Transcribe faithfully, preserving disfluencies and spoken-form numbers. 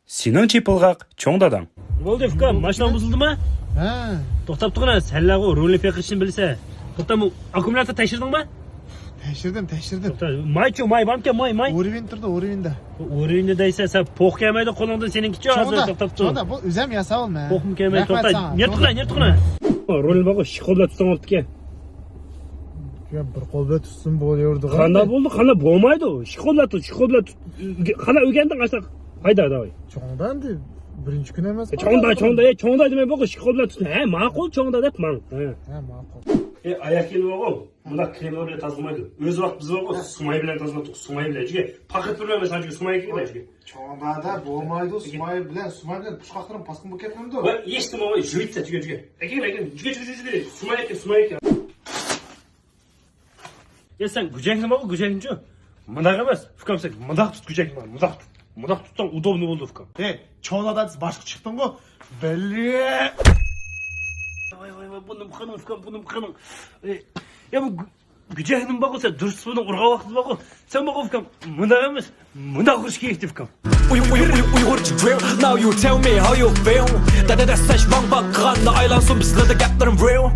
سېنىڭ چېپىلغاق چوڭ داداڭ. بولدى ئۇكام، ماشىناڭ بۇزۇلدىما؟ ھە. توختاپ تۇرغىنا، سەنلەرغۇ رولنى پېقىشنى بىلسە. توختا، بۇ ئاككۇمۇلياتور تەكشۈردۈڭما؟ تەكشۈردۈم، تەكشۈردۈم. توختا، مايچۇ، ماي بارمىكەن، ماي، ماي؟ ئۇرۋىن تۇرىدۇ، ئۇرۋىندا. ئۇرۋىندا دەيسەن، سەن پوق كەلمەيدۇ قولۇڭدىن سېنىڭكىچۇ ھازىر، توختاپ تۇر. چوڭدا، بۇ ئۆزەم ياساۋالما. پوقمۇ كەلمەيدۇ، توختا. نېرى تۇرغىنا، نېرى تۇرغىنا. رولنى بارغۇ، ئىككى قول بىلەن تۇتساڭ بوپتىكەن. يا، بىر قول بىلەن تۇتسۇن بولۇۋېرىدىغۇ. قانداق بولدى؟ قانداق بولمايدۇ؟ ئىككى قول بىلەن تۇت، ئىككى قول بىلەن تۇت. قانداق ئۆگەندىڭ ئاشۇنداق؟ ھايدا، داۋاي. چوڭدا ئەمدى بىرىنچى كۈن ئەمەس. چوڭدا، چوڭدا، ئە، چوڭدا دېمەي بولغۇ، ئىككى قول بىلەن تۇت. ھە، ماقۇل، چوڭدا دەپ ماڭ. ھە. ھە، ماقۇل. ئە، ئاياق كىيىم بارغۇ، بۇنداق كرېملار بىلەن تازىلىمايدۇ. ئۆز ۋاقتى بىز بارغۇ، سۇماي بىلەن تازىلاتتۇق، سۇماي بىلەن. جۈگە، پاقىت بىر بەرمەسەن، جۈگە، سۇماي كېرەك، جۈگە. چوڭدا بولمايدۇ، سۇماي بىلەن، سۇماي بىلەن پۇچقاقلىرىم پاسكىنا بولۇپ كەتمەمدۇ؟ ۋاي، ھېچنېمە، ۋاي، جۈگە، جۈگە. ئەكەل، ئەكەل، جۈگە، جۈگە، جۈگە، جۈگە. سۇماي ئەكەل، سۇماي ئەكەل. يا سەن گۈجەكنى بارغۇ، گۈجەكنىچۇ؟ مۇنداق ئەمەس، ئۇكام، سەن مۇنداق تۇت گۈجەكنى، مۇنداق تۇت. مۇنداق تۇتساڭ ئۇدوبنى بولىدۇ، ئۇكام. ھەي، چوڭ دادا، باشقا چىقتىڭغۇ. بەللى. ۋاي، ۋاي، ۋاي، بۇنىمۇ قىلىڭ، ئۇكام، بۇنىمۇ قىلىڭ. ئەي، يا بۇ گۈ-، گۈجەكنىمۇ بارغۇ، سەن دۇرۇس بۇنى ئۇرغان ۋاقتىدا بارغۇ. سەن بارغۇ، ئۇكام، مۇنداق ئەمەس، مۇنداق ئۇرۇش كېرەكتى، ئۇكام. ئۇي-، ئۇي-، ئۇي-، ئۇيغۇرچە drill، now you tell me how you feel. دەدە دەسسەش ۋاڭ ۋاڭ قىلغاندا ئايلانسۇن بىزلەردە گەپلىرىم real.